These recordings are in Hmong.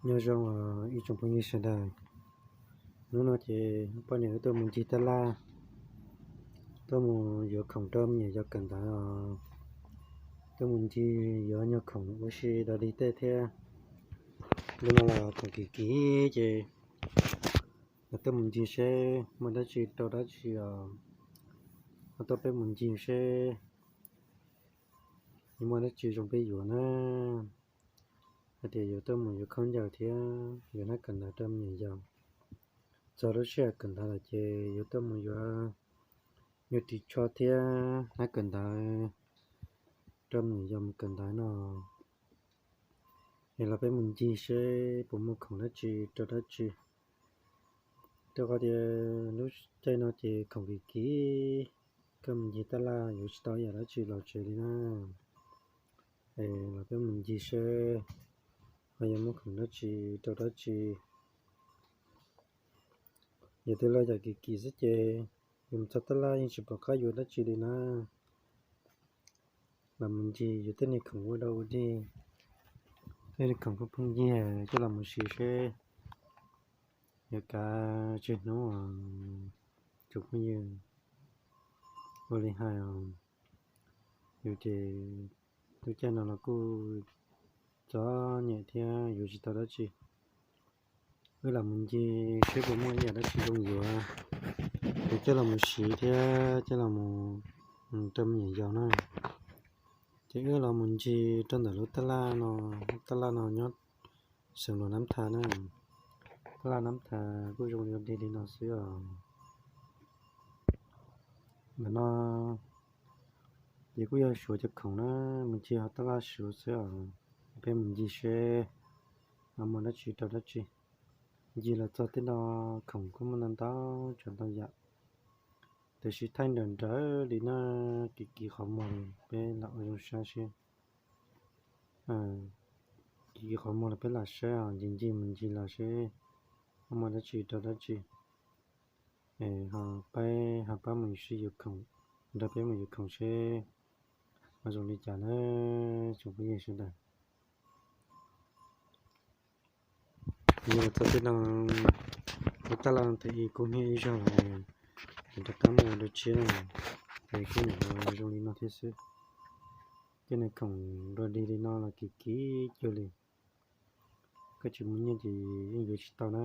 Nyob zoo ib tsoom phooj ywg sawv daws. Hnub no ces poj niam wb tuaj mus ncig tab laj, tuaj mus yuav khoom rau me nyuam yaus kawm ntawv os. Tuaj mus ncig yuav nyuag khoom ua si da dig tej thiab. Li no los khoom kim kim ces tuaj mus ncig seb muaj dab tsi rau dab tsi os. Ho tuaj peb mus ncig seb yuav muaj dab tsi zoo peb yuav na. Hais tias yuav tuaj mus yuav khaub ncaws thiab yuav hnab kawm ntawv rau me nyuam yaus. Txog lub sij hawm kawm ntawv lawm ces yuav tuaj mus yuav nyuag ris tsho thiab hnab kawm ntawv rau me nyuam yaus mus kawm ntawv no. Es los peb mus ncig seb puas muaj khoom dab tsi rau dab tsi. Rau qhov tias lub caij no ces khoom kim kim, koj mus ncig tab laj yuav tsis tau yam dab tsi los tsev li na. Es los peb mus ncig seb ho yuav muaj khoom dab tsi rau dab tsi. Yog tias los yam kim kim xwb ces yus mus txog tab laj yeej tsis pom qab yuav dab tsi li na. Los mus ncig yuav tej niag khoom ua dog ua dig, tej niag khoom phooj ywg coj los mus siv seb yuav kav tsawg hnub tsoom phooj ywg. Ua li hais os, yus ces lub caij no los kuj txom nyem thiab yuav tsis tau dab tsi. Wb los mus ncig seb puas muaj ib yam dab tsi zoo yuav, yuav coj los mus siv thiab coj los mus rau me nyuam yaus na. Ces wb los mus ncig rau ntawm lub tab laj no, tab laj no nyob xeev Luam Nab Thas na. Tab laj Nab Thas kuj zoo li dig li no xwb os. Ntawm no ces kuj yog suav cov khoom na, mus ncig hauv tab laj suav xwb os. Peb mus ncig seb muaj dab tsi rau dab tsi. Ncig los txog tej no khoom kuj muaj ntau ntau tsav ntau yam, tiam sis thaij nrawm nrawm li na, kim kim qhov muag li peb lam ua zoo saib seb, kim kim qhov muag los peb lam saib os, ncig ncig mus ncig los seb muaj dab tsi rau dab tsi. Ho peb ho pab mus sib yuav khoom, nrog peb mus yuav khoom seb ho zoo li cas na tsoom phooj ywg sawv daws. Yog txog tej no, lub tab laj no ib kuj niaj ib zaug lawm, ces rov qab muaj ua dua tshiab na, ces kuj nyuam qhuav zoo li no thiab xwb. Tej niag khoom dog dig li no los kim kim cuag li, koj tsis muaj nyiaj ces yeej yuav tsis tau na.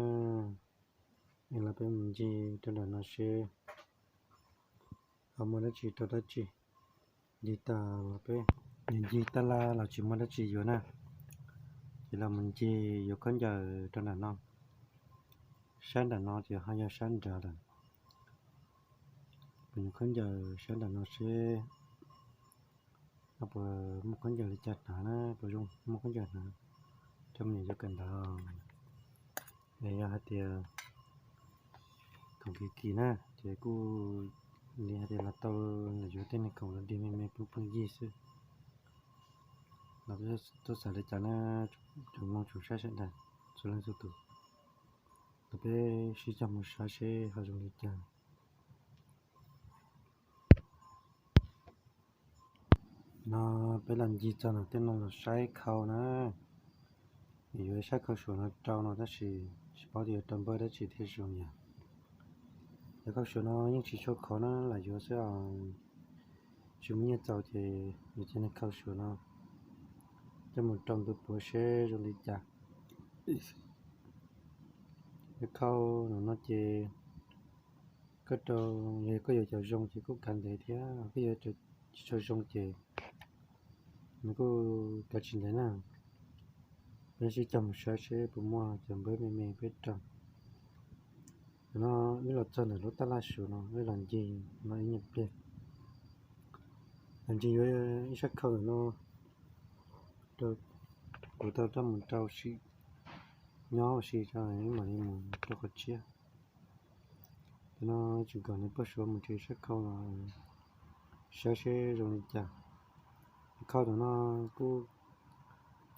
Es los peb mus ncig rau nram no seb ho muaj dab tsi rau dab tsi. Ncig tas los peb, ncig ncig tab laj los tsis muaj dab tsi yuav na, ces los mus ncig yuav khaub ncaws rau nram no. Sab nram no ces ho yog sab nrad lawm. Peb yuav khaub ncaws sab nram no seb ho puas muaj khaub ncaws li cas hnav na, puas zoo muaj khaub ncaws hnav rau me nyuam yaus kawm ntawv. Es yog hais tias khoom kim kim na ces kuj li hais tias los tau, los yuav tej niag khoom los dig me me pub phooj ywg xwb. Los peb tuaj xav li cas na, tsoom mloog tsoom saib sawv daws txhua leej txhua tus, los peb sib cog mus saib seb ho zoo li cas. No peb los ncig txog no tej no los saib khau na. Yuav saib khau suav no rau no tab sis tsis paub tias yuav rau npawb dab tsi thiaj zoo yom. Cov khau suav no yeej tsis tshua khov na, lam yuav xwb os. Tsis muaj nyiaj txaus ces yuav cov niag khau suav no coj mus rau ntu puav seb zoo li cas. Cov khau no ces koj rau, yog koj yuav cov zoo ces kuj kav ntev thiab, koj yuav cov tsis tshua zoo ces nws kuj kav tsis ntev na. Peb sib cog mus saib seb puas muaj cov npawb me me peb rau. Tam no wb los txog ntawm lub tab laj suav no, wb los ncig no ib nyuag pliag, los ncig yuav ib sab khau ntawm no rau, kuv tau rau mus rau sim nyob ua si tso wb mam li mus rau qhov tshiab. Tam no tseem kom nws poj suav mus rau ib sab khau los saib seb zoo li cas. Khau ntawm no kuj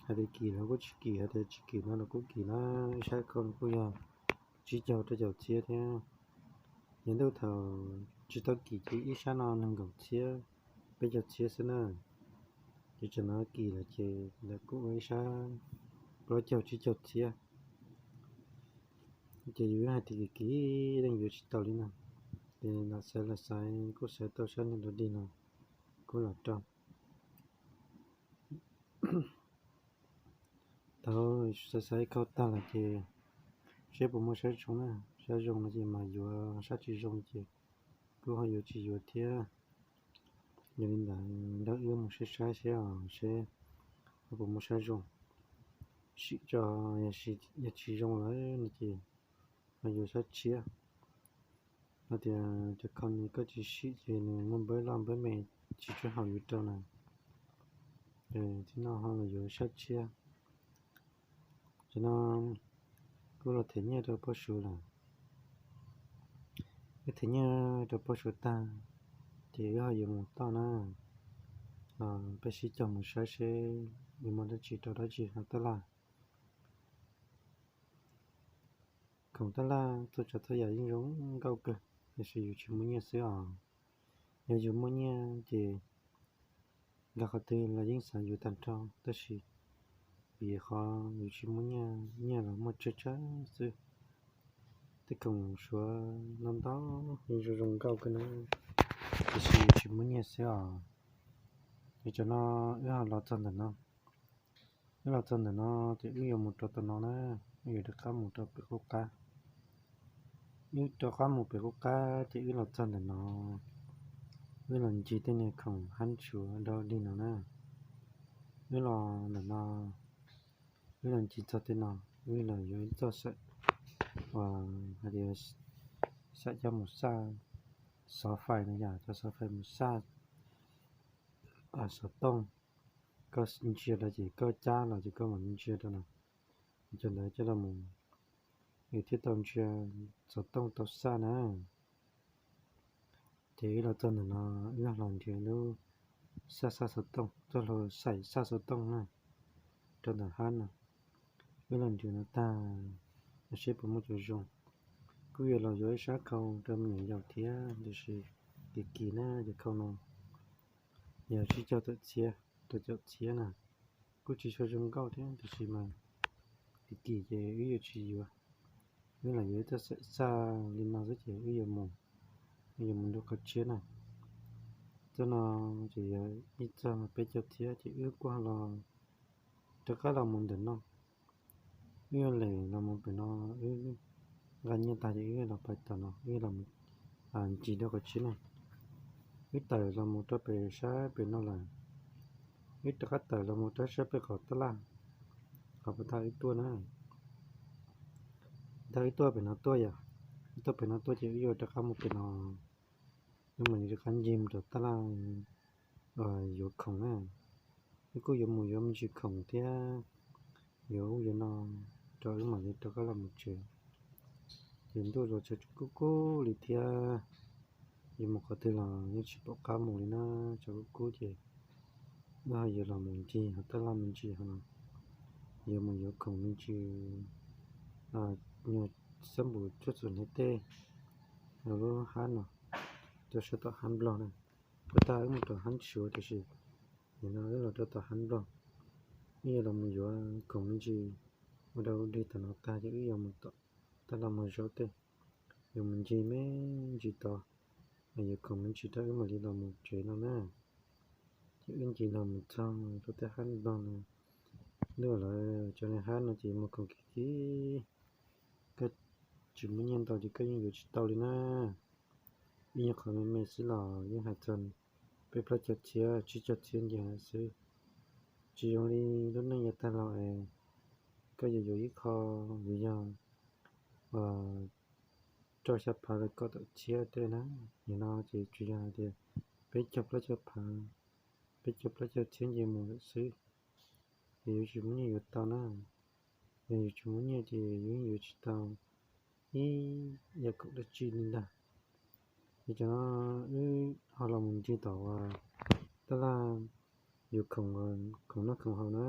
hais tias kim los kuj tsis kim, hais tias tsis kim no los kuj kim na. Ib sab khau no kuj yog tsib caug rau caum txhiab thiab. Yog ntuj thaum tsis tau kim ces ib sab no nees nkaum txhiab, peb caug txhiab xwb na. Ces tseem no kim lawm ces lawv kuj ua ib sab plaub caug tsib caug txhiab. Ces yus hais tias kim kim leej yuav tsis tau li no. Ces lam xaiv los xaiv kuj xaiv tau sab niag dog dig no kuj los rau. Thaum xaiv xaiv khau tag lawm ces seb puas muaj sab zoo na, sab zoo no ces mas yuav, sab tsis zoo ces kuj ho yuav tsis yuav thiab. Yog li ntawd nrog wb mus saib saib seb os, seb ho puas muaj sab zoo. Sim tso, yog tsis zoo lawm no ces ho yuav sab tshiab. Hos tias cov khau no koj tsis sim ces nws muaj npawb loj npawb me tsis tshua haum yuav rau na. Tib no ho los yuav sab tshiab. Cov no kuj los them nyiaj rau poj suav lawm. Wb them nyiaj rau poj suav tag ces wb ho yuav mus toj na, los peb sib cog mus saib seb yuav muaj dab tsi rau dab tsi hauv tab laj. Khoom tab laj txhua tsav txhua yam yeej zoo nkauj kawg, tiam sis yus tsis muaj nyiaj xwb os. Yog yus muaj nyiaj ces nkag qhov twg los yeej xav yuav tag nrho, tab sis vim qhov yus tsis muaj nyiaj, nyiaj los muaj tsawg tsawg xwb. Tej khoom suav no ntau yeej zoo zoo nkauj kawg na, tiam sis yus tsis muaj nyiaj xwb os. Ces cov no wb ho los txog ntawm no. Wb los txog ntawm no ces wb yuav mus rau tom no na, wb yuav rov qab mus rau pem qub qab. Wb rov qab mus pem qub qab ces wb los txog ntawm no, wb los ncig tej niag khoom hab suav dog dig no na. Wb los ntawm no, wb los ncig txog tej no, wb los yuav ib txoj saim uas hais tias saim coj mus xaj xov fais no yom, coj xov fais mus xaj xov tooj. Koj ntsia rau ces koj cab los ces koj mam ntsia rau no, cov ntawd coj los mus, wb thiaj tau ntsia xov tooj tau xaj na. Ces wb los txog ntawm no, wb los nrhiav lub xaj xaj xov tooj, txoj hlua xaim xaj xov tooj na, rau ntawm hab no. Wb los nrhiav no tag, seb puas muaj cov zoo. Kuj yuav los yuav ib sab khau rau me nyuam yaus thiab, tiam sis kim kim na, cov khau no yog tsib caug tawm txhiab rau caum txhiab na, kuj tsis tshua zoo nkauj thiab, tiam sis mas kim kim ces wb yuav tsis yuav. Wb los yuav ib txoj xaim xaj li no xwb ces wb yuav mus, wb yuav mus nrug qhov tshiab na. Txoj no ces yog ib txoj peb caug txhiab ces wb kuj los rov qab los mus ntawm no. Wb yuav lem los mus pem no, wb nqa nyiaj tag ces wb los pais tom no, wb los ncig rau qhov tshiab na. Wb tawm los mus rau pem sab pem no lawm, wb rov qab tawm los mus rau sab pem qhov tab laj, qhov puag ta wb tuaj na. Tag wb tuaj pem no tuaj yom, wb tuaj pem no tuaj ces wb yuav rov qab mus pem no, wb mam li rov qab ncig mus rau tab laj yuav khoom na. Wb kuj yuav mus yuav me ntsis khoom thiab, yuav ub yuav no rau wb mam li rov qab los mus tsev. Ces ntuj los tsav kub kub li thiab, yuav mus qhov twg los yeej tsis pom qab mus li na, tsav kub kub ces wb ho yuav los mus ncig hauv tab laj me ntsis ho no, yuav mus yuav khoom me ntsis, nyuag xab npum cuaj txuas hniav tej, lub hab no, rau sab tom hab nplog na. Puag ta wb mus rau hab suav tiam sis nim no wb los rau tom hab nplog, wb yuav los mus yuav khoom me ntsis ua dog dig tom no tag ces wb yuav mus tom tab laj mus zaub tej, yuav mus ncig me ntsis tod, yuav khoom me ntsis rau wb mam li los mus tsev no na. Ces wb ncig los mus txog rau tej hab nplog no, ntuj lawm, cov niag hab no ces muaj khoom kim kim, koj tsis muaj nyiaj ntau ces koj yeej yuav tsis tau li na. Ib nyuag qhov me me xwb los yeej hais txog peb plaub caug txhiab tsib caug txhiab nce xwb. Tsis zoo li lub neej yav tag los es koj yuav yuav ib qho, yuav yog rau xya phav los kaum tawm txhiab tej na. Nim no ces tsuas yog hais tias peb caug plaub caug phav, peb caug plaub caug txhiab nce mus lawm xwb. Ces yuav tsis muaj nyiaj yuav tau na. Yog yus tsis muaj nyiaj ces yus yeej yuav tsis tau ib yam khoom dab tsi li ntag. Ces cov no wb ho los mus ncig tom uas tab laj yuav khoom, khoom noj khoom haus na.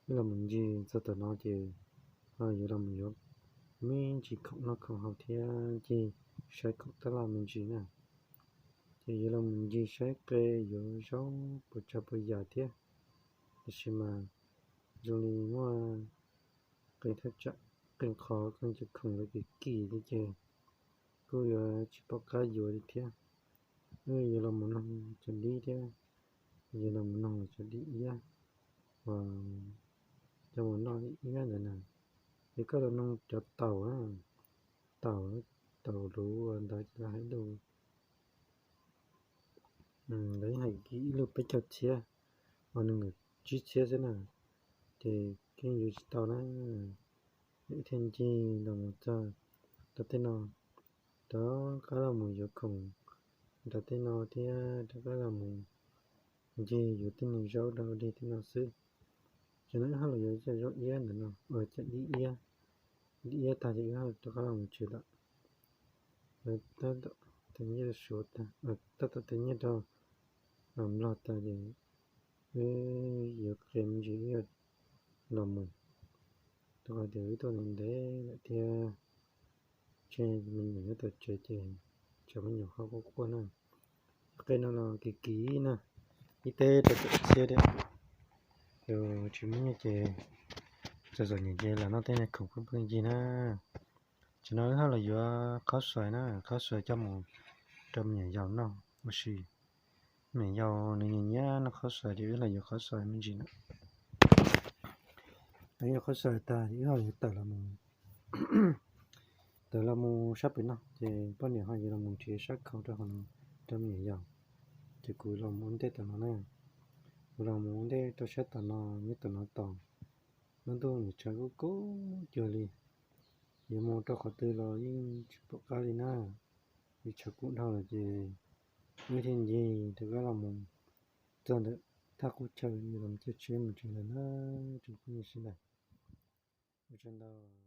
Wb los mus ncig txog tom no ces ho yuav los mus yuav me ntsis khoom noj khoom haus thiab ncig saib khoom tab laj me ntsis na. Ces yuav los mus ncig saib qe yuav zaub puas tsav puas yam thiab, tiam sis mas zoo li muaj qe thaj tsam qee qhov koj cov khoom lawv kim kim li ces kuj yuav tsis pom qab yuav li thiab. Wb yuav los mus noog cov dib thiab, yuav los mus noog cov dib iab uas cov mus noj dib iab ntawd na. Ces koj los noog cov taum, taum, taum luv ntawd ces lawv hais lus, lawv yeej hais kiv ib lub peb caug txhiab, uas nws tsib txhiab xwb na, ces yeej yuav tsis tau na. Wb thiaj ncig los mus txog rau tej no, rov qab los mus yuav khoom rau tej no thiab rov qab los mus ncig yuav tej niag zaub rau deg tej no xwb. Ces no wb ho los yuav cov zaub iab ntawd no, cov dib iab, dib iab tag ces wb ho rov qab los mus tsev lawm. Tab tom teb nyiaj rau Suav tag, tab tom teb nyiaj rau Nplog tag ces wb yuav qhia me ntsis wb yuav los mus, rau qhov tias wb tuaj ntev ntev lawm thiab. Tseg me nyuam nyob tom tsev ces tsam me nyuam ho quaj quaj na. Qe no los kiv kiv na, ib teb rau caum txhiab thiab. Yus tsis muaj nyiaj ces txom txom nyem ces lam noj tej niag khoom pheej pheej ncig na. Ces no wb ho los yuav khaub xais na, khaub xais coj mus rau me nyuam yaus noj ua si. Me nyuam yaus nws nyiam nyiam noj khaub xais ces wb los yuav khaub xais me ntsis na. Wb yuav khaub xais tag ces wb ho yuav tawm los mus, tawm los mus sab pem no ces poj niam ho yuav los mus nrhiav sab khau rau hauv no rau me nyuam yaus. Ces kuv los mus ua ntej tom no na, kuv los mus ua ntej rau sab tom no, nyob tom no tos. Lub ntuj nws tshav kub kub cuag li, yuav mus rau qhov twg los yeej tsis pom qab li na, vim tshav kub dhau lawm ces wb thiaj ncig rov qab los mus txog ntawm thaj qub chaw yuav los caij tsheb mus tsev lawm na, tsoom phooj ywg sawv daws. Ua tsaug ntau.